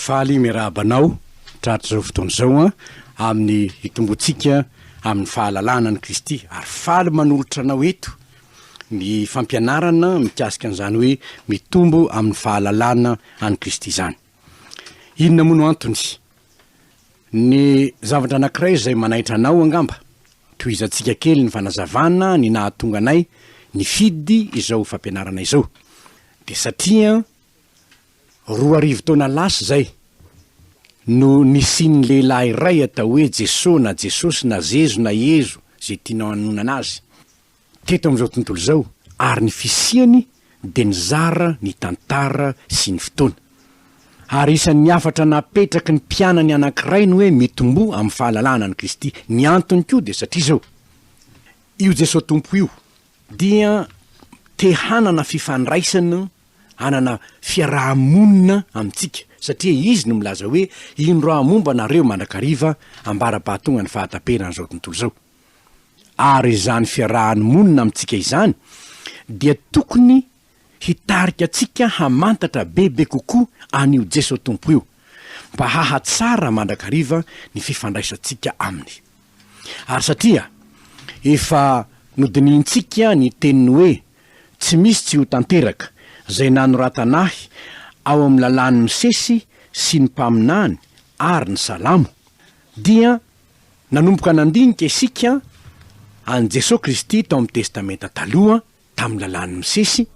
Faly miarahaba anao tratr'izao fotoana izao amin'ny hitomboantsika amin'ny fahalalana an'i Kristy ary faly manolotra anao eto ny fampianarana mikasika an'izany hoe mitombo amin'ny fahalalana an'i Kristy izany. Inona moa no antony? Ny zavatra anankiray izay manaitra anao angamba, tohizantsika kely ny fanazavana ny nahatonga anay nifidy izao fampianarana izao, dia satria 2000 taona lasa izay no nisian'ny lehilahy iray atao hoe Jeso na Jesosy na Zezo na Iezo, izay tianao hanononana azy, teto amin'izao tontolo izao ary ny fisiany dia nizara ny tantara sy ny fotoana. Ary isan'ny hafatra napetraky ny mpianany anankiray ny hoe mitomboa amin'ny fahalalana an'i Kristy. Ny antony koa dia satria izao, io Jesoa Tompo io dia te hanana fifandraisana, hanana fiaraha-monina amintsika satria Izy no milaza hoe indro aho momba anareo mandrakariva ambara-pahatonga ny fahataperan'izao tontolo izao. Ary izany fiarahany monina amintsika izany dia tokony hitarika antsika hamantatra bebe kokoa an'io Jeso Tompo io, mba hahatsara mandrakariva ny fifandraisantsika Aminy. Ary satria efa nodinihintsika ny teniny hoe tsy misy tsy ho tanteraka izay nanoratana ahy ao amin'ny lalàn'i Mosesy sy ny mpaminany ary ny Salamo, dia Nanomboka nandinika isika an'i Jesoa Kristy tao amin'ny Testamenta Taloha tamin'ny lalàn'i Mosesy,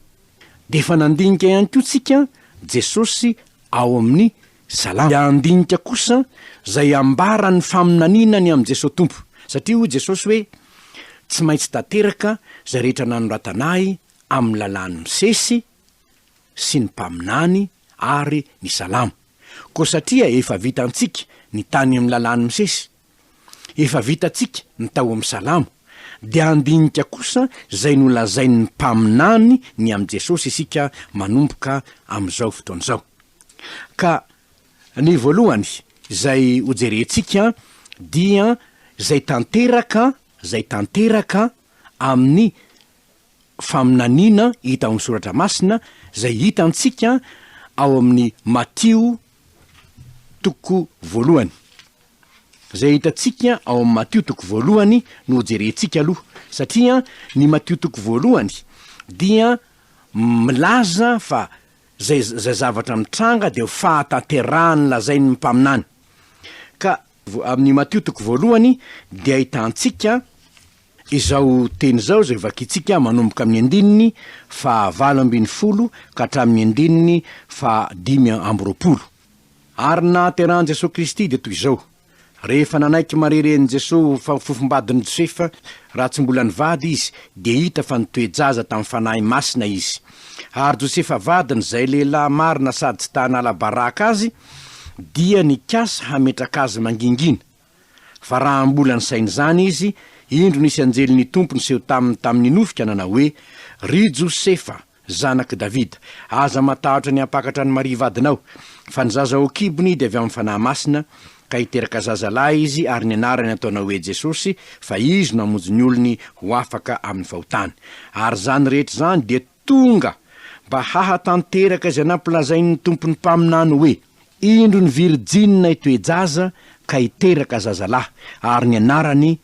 dia efa nandinika ihany koa tsika Jesosy ao amin'ny Salamo. Dia handinika kosa izay ambaran'ny faminaniana ny amin'i Jesoa Tompo, satria hoy Jesosy hoe, Tsy maintsy tanteraka izay rehetra nanoratana Ahy amin'ny lalàn'i Mosesy sy ny mpaminany ary ny Salamo. Koa satria efa vitantsika ny tany amin'ny lalàn'i Mosesy, efa vitantsika ny tao amin'ny Salamo, dia handinika kosa izay nolazain'ny mpaminany ny amin'i Jesosy isika manomboka amin'izao fotoana izao. Ka ny voalohany izay hojerentsika dia izay tanteraka, izay tanteraka amin'ny faminaniana hita ao amin'ny Soratra Masina izay hitantsika ao amin'ny Matio toko voalohany. Izay hitantsika ao amin'ny Matio toko voalohany no hojerentsika aloha, satria ny Matio toko voalohany dia milaza fa izay izay zavatra mitranga dia ho fahatanterahan'ny lazain'ny mpaminany. Ka amin'ny Matio toko voalohany dia ahitantsika Izao teny izao izay vakintsika manomboka amin'ny andininy faha 18 ka hatramin'ny andininy faha 25. Ary ny nahaterahan'i Jesoa Kristy dia toy izao, Rehefa nanaiky Maria renin'i Jesoa ho fofombadin'i Josefa, raha tsy mbola nivady izy, dia hita fa nitoe-jaza tamin'ny Fanahy Masina izy. Ary Josefa vadiny, izay lehilahy marina sady tsy ta hanala baraka azy, dia nikasa hametraka azy mangingina. Fa raha mbola nisaina izany izy, indro nisy anjelin' ny Tompo niseho taminy tamin' ny nofy ka nanao hoe, Ry Josefa, zanak' i Davida, aza matahotra ny hampakatra an'i Maria vadinao, fa ny zaza ao an-kibony dia avy amin'ny Fanahy Masina, ka hiteraka zaza lahy izy, ary ny anarany hataonao hoe Jesosy, fa Izy no hamonjy ny olony ho afaka amin'ny fahotany. Ary izany rehetra izany dia tonga mba hahatanteraka izay nampilazain' ny Tompo ny mpaminany hoe, Indro ny virijinina hitoe-jaza ka hiteraka zazalahy, ary ny anarany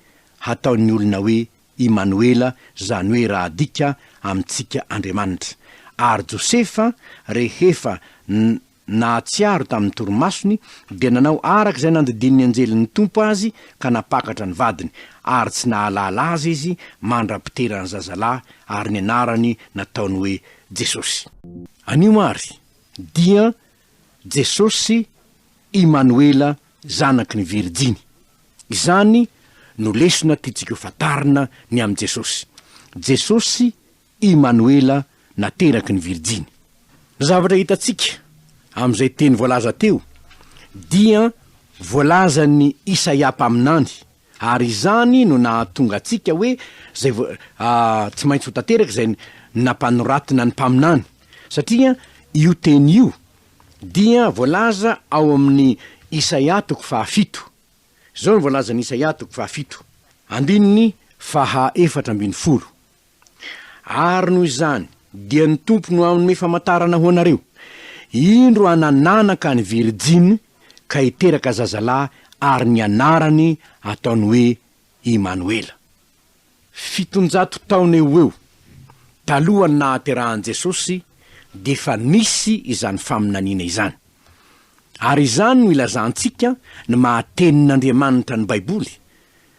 hataon'ny olona hoe Imanoela, izany hoe raha adika amintsika Andriamanitra. Ary Josefa, rehefa nahatsiaro tamin'ny torimasony, dia nanao araka izay nandidian'ny anjelin'ny Tompo azy ka nampakatra ny vadiny, ary tsy nahalala azy izy mandra-piterany zazalahy, ary ny anarany nataony hoe Jesosy. Anio àry dia Jesosy Imanoela zanaky ny Virijiny. Izany no lesona tiantsika ho fantarina ny amin'i Jesosy. Jesosy Imanoela nateraky ny Virijiny. Ny zavatra hitantsika amin'izay teny voalaza teo dia voalazan'i Isaia mpaminany ary izany no nahatonga antsika hoe izay tsy maintsy ho tanteraka izay nampanoratina ny mpaminany satria io teny io dia voalaza ao amin'ny Isaia toko fahafito. Izao no voalazan'i Isaia toko fahafito, andininy faha 14, Ary noho izany dia ny Tompo no hanome famantarana ho anareo. Indro hanananaka ny virijiny ka hiteraka zazalahy ary ny anarany ataony hoe Imanoela. 700 taona eo ho eo talohan'ny nahaterahan'i Jesosy dia efa nisy izany faminaniana izany. Ary izany no ilazantsika ny maha Tenin'Andriamanitra ny Baiboly,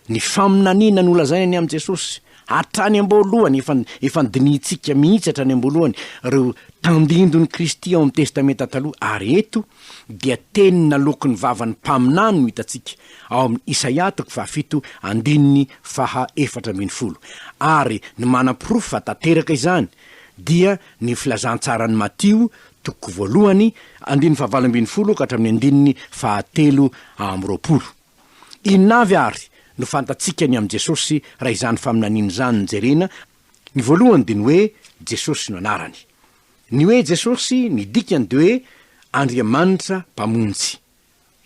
ny faminaniana nolazaina ny amin'i Jesosy hatrany am-boalohany, efa efa nodinihintsika mihitsy hatrany am-boalohany ireo tandindon'i Kristy ao amin'ny Testamenta Taloha, ary eto dia teny naloaky ny vavan'ny mpaminany no hitantsika ao amin'ny Isaia toko fahafito andininy faha 14. Ary ny manaporofo fa tanteraka izany dia ny filazantsaran'i Matio toko voalohany andininy faha 18 ka hatramin'ny andininy faha 23. Inona avy àry no fantatsika ny amin'i Jesosy raha izany faminaniana izany no jerena? Ny voalohany dia ny hoe Jesosy no anarany. Ny hoe Jesosy, ny dikany dia hoe Andriamanitra Mpamonjy.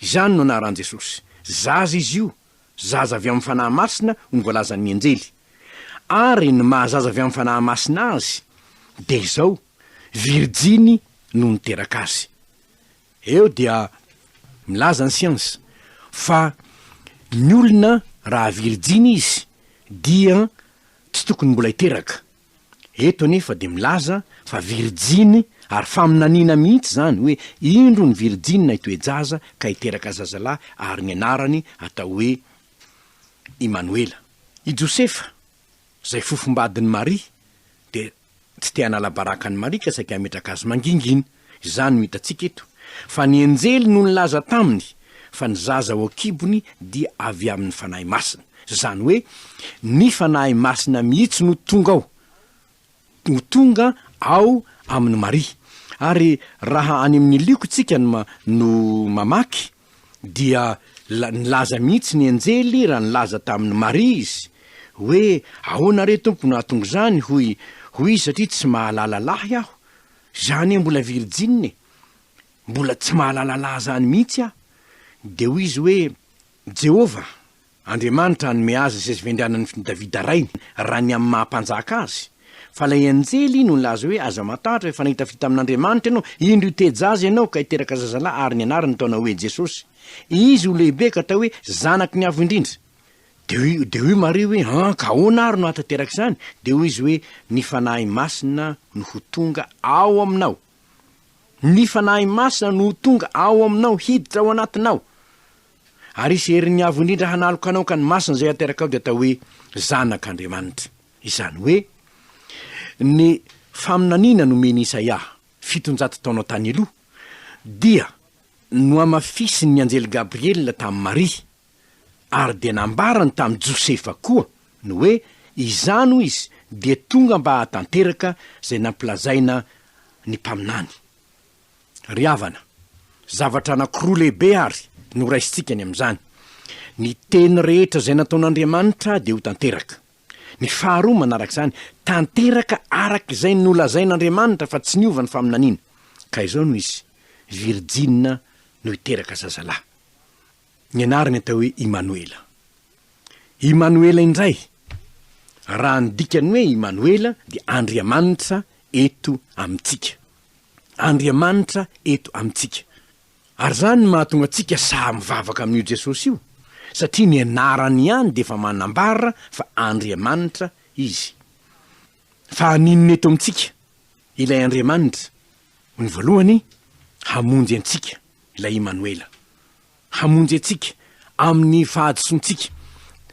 Izany no anaran'i Jesosy. Zaza izy io, zaza avy amin'ny Fanahy Masina hoy ny voalazan'ny anjely. Ary ny maha zaza avy amin'ny Fanahy Masina azy dia izao, virjiny no niteraka azy. Eo dia milaza ny siansa fa ny olona raha virjiny izy dia tsy tokony mbola hiteraka. Eto anefa dia milaza fa virjiny ary faminaniana mihitsy izany hoe indro ny virjiny hitoe-jaza ka hiteraka zazalahy ary ny anarany atao hoe Imanoela. I Josefa izay fofombadin'i Maria dia Tsy te hanala baraka an'i Maria ka saika hametraka azy mangingina. Izany no hitantsika eto. Fa ny anjely no nilaza taminy fa ny zaza ao an-kibony dia avy amin'ny Fanahy Masina. Izany hoe ny Fanahy Masina mihitsy no tonga ao, ho tonga ao amin'i Maria. Ary raha any amin'ny Lioka isika no no mamaky dia nilaza mihitsy ny anjely raha nilaza tamin'i Maria izy hoe, Ahoana re Tompo no hahatonga izany? Hoy hoy izy, satria tsy mahalala lahy aho. Izaho anie mbola virjina e! Mbola tsy mahalala lahy izany mihitsy aho. Dia hoy izy hoe, Jehovah, Andriamanitra hanome azy ny seza fiandrianan'i Davida rainy, raha ny amin'ny maha mpanjaka azy. Fa ilay anjely no nilaza hoe, Aza matahotra, efa nahita fita tamin'Andriamanitra ianao, indro hiteza azy ianao, ka hiteraka zazalahy, ary ny anarany hataonao hoe Jesosy. Izy ho lehibe ka hatao hoe Zanaky ny Avo Indrindra. Dia hoy, dia hoy Maria hoe, An, ka ahoana ary no hahatanteraka izany? Dia hoy izy hoe, Ny Fanahy Masina no ho tonga ao aminao. Ny Fanahy Masina no ho tonga ao aminao, hiditra ao anatinao. Ary hisy herin'ny Avo Indrindra hanaloka anao ka ny masina izay haterakao dia atao hoe Zanak'Andriamanitra. Izany hoe, ny faminaniana nomen'i Isaia 700 taona tany aloha dia nohamafisin'ny anjely Gabriela tamin'i Maria, ary dia nambarany tamin'i Josefa koa ny hoe izany hoy izy dia tonga mba hahatanteraka izay nampilazaina ny mpaminany. Ry havana, zavatra anankiroa lehibe àry no raisintsika ny amin'izany, Ny teny rehetra izay nataon'Andriamanitra dia ho tanteraka. Ny faharoa manaraka izany, tanteraka araka izay nolazain'Andriamanitra fa tsy niova ny faminaniana. Ka izao no izy, Virjina no hiteraka zazalahy. Ny anarany atao hoe Imanoela. Imanoela indray, raha ny dikan'ny hoe Imanoela dia Andriamanitra eto amintsika. Andriamanitra eto amintsika. Ary izany no mahatonga antsika sahy mivavaka amin'io Jesosy io, satria ny anarany ihany dia efa manambara fa Andriamanitra Izy. Fa haninona eto amintsika ilay Andriamanitra? Ny voalohany, hamonjy antsika ilay Imanoela. Hamonjy antsika amin'ny fahadisoantsika,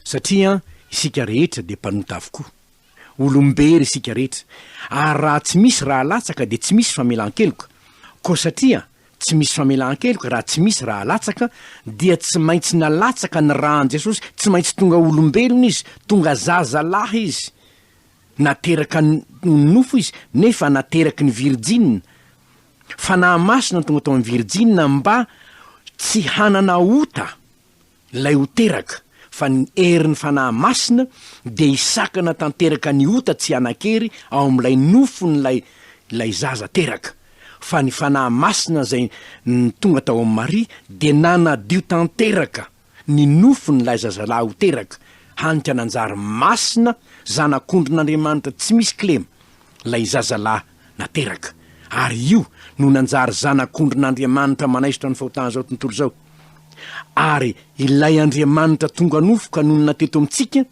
satria isika rehetra dia mpanota avokoa. Olom-bery isika rehetra, ary raha tsy misy ra alatsaka dia tsy misy famelan-keloka. Koa satria tsy misy famelan-keloka raha tsy misy ra alatsaka, dia tsy maintsy nalatsaka ny ran'i Jesosy, tsy maintsy tonga olombelona Izy, tonga zazalahy Izy. Nateraka ny nofo Izy, nefa nateraky ny virjina. Fanahy Masina no tonga tao amin'ny virjina mba tsy hanana ota. Ilay ho teraka, fa ny herin'ny Fanahy Masina dia hisakana tanteraka ny ota tsy hanan-kery ao amin'ilay nofon'ilay ilay zaza teraka. Fa ny Fanahy Masina izay tonga tao amin'i Maria dia nanadio tanteraka ny nofon'ilay zazalahy ho teraka, hany ka nanjary masina, zanak'ondrin'Andriamanitra tsy misy kilema, ilay zazalahy nateraka. Ary io no nanjary Zanak'ondrin'Andriamanitra manaisotra ny fahotan'izao tontolo izao. Ary ilay Andriamanitra tonga nofo ka nonina teto amintsika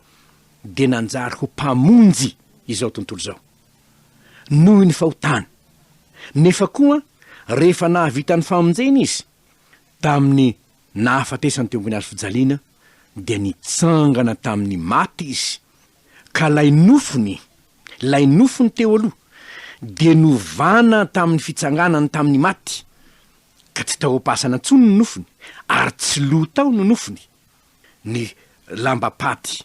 dia nanjary ho Mpamonjy izao tontolo izao. Noho ny fahotany. Nefa koa, rehefa nahavita ny famonjena Izy, tamin'ny nahafatesany teo ambony hazo fijaliana, dia nitsangana tamin'ny maty Izy, ka ilay nofony, ilay nofony teo aloha, dia novana tamin'ny fitsanganany tamin'ny maty, ka tsy tao am-pasana intsony ny nofony, ary tsy lo tao ny nofony, ny lambam-paty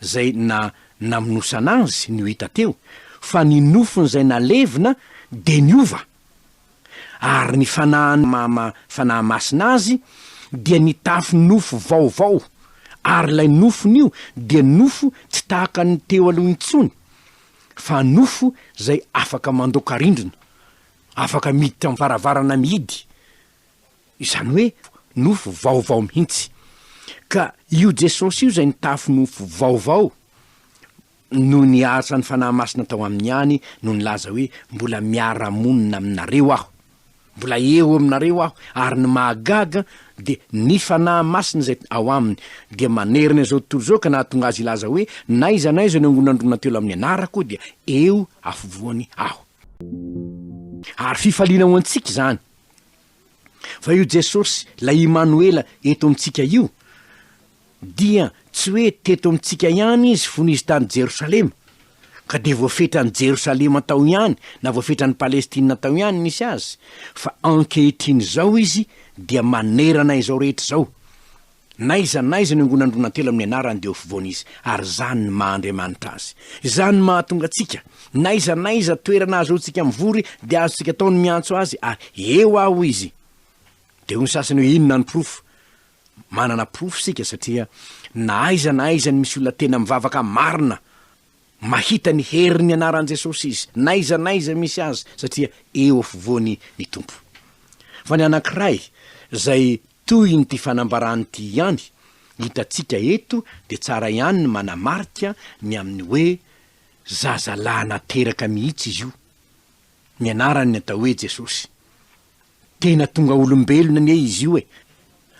izay na namonosana azy no hita teo, fa ny nofony izay nalevina dia niova, ary ny fanahy maha fanahy masina azy dia nitafy nofo vaovao, ary ilay nofony io dia nofo tsy tahaka ny teo aloha intsony, fa nofo izay afaka mandoaka rindrina, afaka miditra amin'ny varavarana mihidy, Izany hoe nofo vaovao mihitsy. Ka io Jesosy io izay nitafy nofo vaovao no niaritra ny Fanahy Masina tao aminy ihany no nilaza hoe mbola miara-monina aminareo aho. Mbola eo aminareo aho ary ny mahagaga dia ny Fanahy Masina izay ao aminy dia manerana izao tontolo izao ka nahatonga azy hilaza hoe n'aiza n'aiza no angonandrona telo amin'ny anarako dia eo afovoany aho. Ary fifaliana ho antsika izany. Fa io Jesosy, ilay Imanoela eto amintsika io, dia tsy hoe teto amintsika ihany Izy fony Izy tany Jerosalema, ka dia voafetran'i Jerosalema tao ihany na voafetran'i Palestina tao ihany nisy Azy, fa ankehitriny izao Izy dia manerana izao rehetra izao. N'aiza n'aiza ny angonandronantelo amin'ny anarany dia eo afovoany Izy, ary izany ny maha Andriamanitra Azy. Izany no mahatonga antsika, n'aiza n'aiza toerana ahazoantsika mivory dia azontsika atao ny miantso Azy, ary eo aho hoy Izy. Dia hoy ny sasany hoe inona ny porofo? Manana porofo isika satria na aiza na aiza ny misy olona tena mivavaka marina, mahita ny herin'ny anaran'i Jesosy izy, n'aiza n'aiza misy azy, satria eo afovoany ny Tompo. Fa ny anankiray izay tohin'ity fanambarana ity ihany, hitantsika eto dia tsara ihany ny manamarika ny amin'ny hoe zazalahy nateraka mihitsy izy io. Ny anarany ny atao hoe Jesosy. Tena tonga olombelona anie izy io e!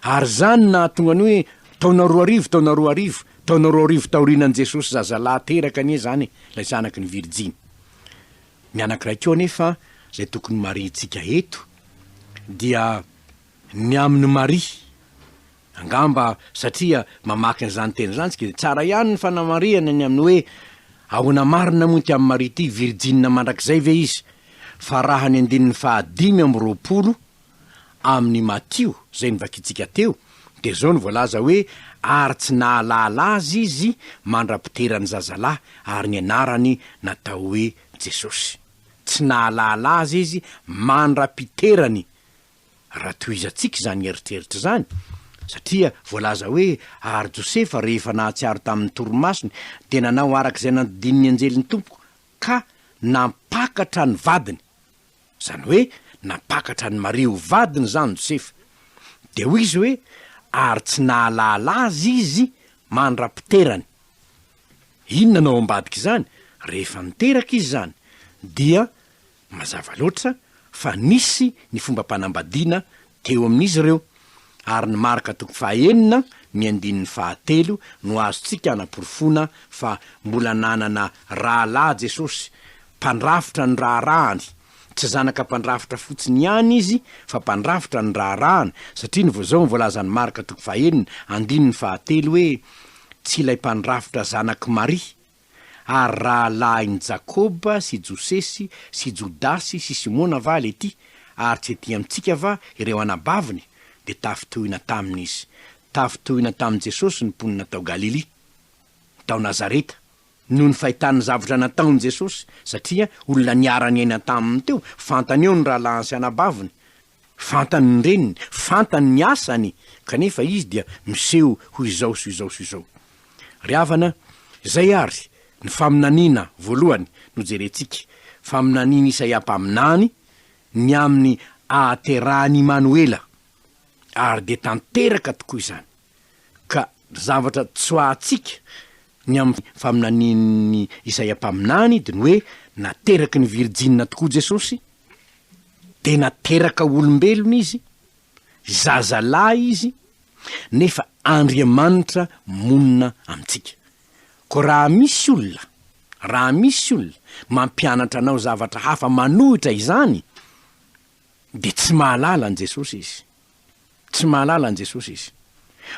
Ary izany no nahatonga ny hoe taona 2000, taona 2000, taona 2000 taorianan'i Jesosy zazalahy teraka anie izany e, ilay zanaky ny virijiny. Ny anankiray koa anefa izay tokony marihintsika eto dia ny amin'i Maria. Angamba satria mamaky an'izany teny izany isika dia tsara ihany ny fanamarihana ny amin'ny hoe ahoana marina moa ity amin'i Maria ity, virijinina mandrakizay ve izy? Fa raha ny andininy fahadimy amby 20 amin'ny Matio izay novakintsika teo dia izao no voalaza hoe ary tsy nahalala azy izy mandra-piterany zazalahy ary ny anarany natao hoe Jesosy. Tsy nahalala azy izy mandra-piterany Raha tohizantsika izany eritreritra izany, satria voalaza hoe, Ary Josefa, rehefa nahatsiaro tamin'ny torimasony, dia nanao araka izay nandidian'ny anjelin'ny Tompo, ka nampakatra ny vadiny. Izany hoe, nampakatra an'i Maria ho vadiny izany Josefa. Dia hoy izy hoe, Ary tsy nahalala azy izy mandra-piterany. Inona no ao ambadik'izany? Rehefa niteraka izy izany, dia Mazava loatra fa nisy ny fombam-panambadiana teo amin'izy ireo, ary ny Marka toko fahaenina ny andininy fahatelo no azontsika anaporofoana fa mbola nanana rahalahy Jesosy, mpandrafitra ny raharahany. Tsy zanaka mpandrafitra fotsiny ihany izy fa mpandrafitra ny raharahany, satria ny izao no voalazan'i Marka toko fahaenina andininy fahatelo hoe, Tsy ilay mpandrafitra zanak'i Maria, Ary rahalahin'i Jakoba sy Josesy sy Jodasy sy Simona va Letỳ, ary tsy etỳ amintsika va ireo anabaviny? Dia tafintohina taminy izy. Tafintohina tamin'i Jesosy ny mponina tao Galilia, tao Nazareta, noho ny fahitany ny zavatra nataon'i Jesosy, satria olona niara-niaina taminy teo, fantany eo ny rahalahiny sy anabaviny. Fantany ny reniny, fantany ny asany, kanefa izy dia miseho ho izao sy izao sy izao. Ry havana, izay àry ny faminaniana voalohany nojerentsika, faminanian'i Isaia mpaminany ny amin'ny ahaterahan'i Imanoela, ary dia tanteraka tokoa izany. Ka zavatra tsoahantsika ny amin'ny faminanian'i Isaia mpaminany dia ny hoe nateraky ny virjinina tokoa Jesosy. Dia nateraka olombelona Izy, zazalahy Izy, nefa Andriamanitra monina amintsika. Koa raha misy olona, raha misy olona mampianatra anao zavatra hafa manohitra izany, dia tsy mahalala an'i Jesosy izy. Tsy mahalala an'i Jesosy izy.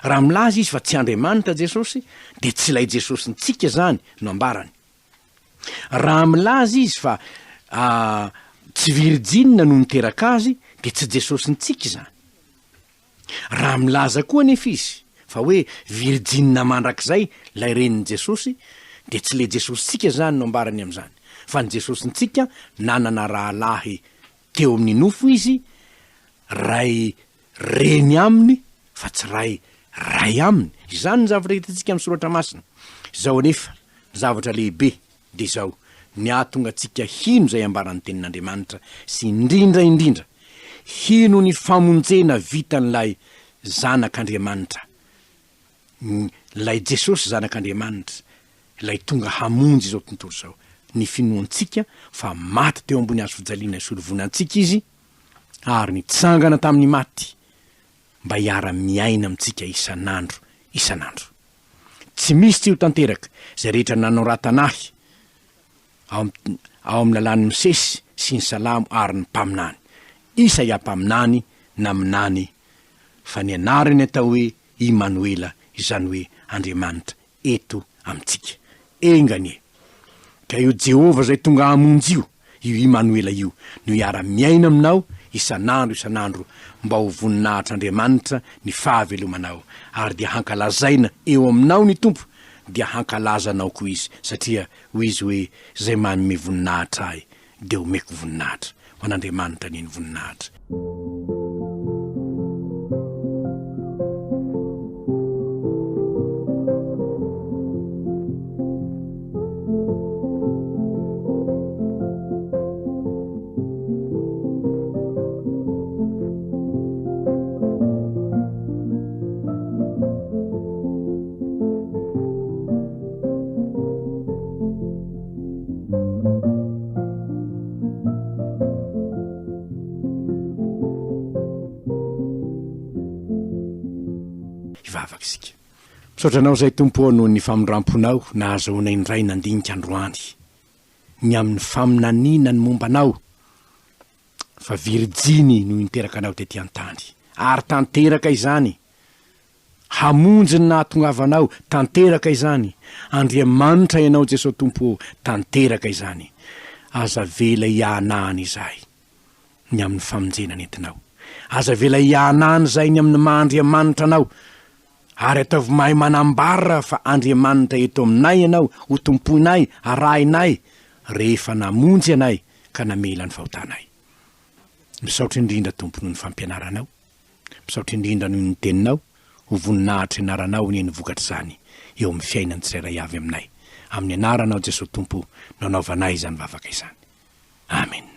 Raha milaza izy fa tsy Andriamanitra Jesosy, dia tsy ilay Jesosintsika izany no ambarany. Raha milaza izy fa tsy virijinina no niteraka azy, dia tsy Jesosintsika izany. Raha milaza koa anefa izy fa hoe virijinina mandrakizay ilay renin'i Jesosy, dia tsy ilay Jesosintsika izany no ambarany amin'izany, fa ny Jesosintsika nanana rahalahy teo amin'ny nofo izy, ray reny aminy fa tsy ray ray aminy. Izany ny zavatra hitantsika amin'ny Soratra Masina. Izao anefa, ny zavatra lehibe dia izao, ny hahatonga antsika hino izay ambaran'ny Tenin'Andriamanitra sy indrindra indrindra hino ny famonjena vitan'ilay Zanak'Andriamanitra, ilay Jesosy Zanak'Andriamanitra, ilay tonga hamonjy izao tontolo izao, ny finoantsika fa maty teo ambony hazo fijaliana hisolo voina antsika Izy ary nitsangana tamin'ny maty mba hiara-miaina amintsika isan'andro isan'andro. Tsy misy tsy ho tanteraka izay rehetra nanoratana ahy ao ao amin'ny lalàn'i Mosesy sy ny Salamo ary ny mpaminany. Isaia mpaminany naminany fa ny anarany atao hoe Imanoela, izany hoe Andriamanitra eto amintsika. Enga anie ka io Jehovah izay tonga hamonjy io, io Imanoela io, no hiara-miaina aminao isan'andro isan'andro mba ho voninahitr'Andriamanitra ny fahavelomanao, ary dia hankalazaina eo aminao ny Tompo, dia hankalaza anao koa Izy, satria hoy Izy hoe, Izay manome voninahitra Ahy dia homeko voninahitra. Ho an'Andriamanitra anie ny voninahitra. Hivavaka isika. Misaotra Anao izay Tompo ô noho ny famindramponao nahazahoana indray nandinika androany ny amin'ny faminaniana ny momba Anao fa virijiny no niteraka Anao tety an-tany ary tanteraka izany Hamonjy ny nahatongavanao, tanteraka izany. Andriamanitra Ianao Jesoa Tompo ô, tanteraka izany. Aza avela hiahanahana izahay ny amin'ny famonjena nentinao. Aza avela hiahanahana izahay ny amin'ny maha Andriamanitra Anao. Ary ataovy mahay manambara fa Andriamanitra eto aminay Ianao, ho tompoinay, arahinay, rehefa namonjy anay ka namela ny fahotanay. Misaotra indrindra Tompo noho ny fampianaranao. Misaotra indrindra noho ny teninao, ho voninahitry anaranao anie ny vokatr'izany eo amin'ny fiainan'ny tsirairay avy aminay. Amin'ny anaranao Jesoa Tompo no anaovanay izany vavaka izany. Amen.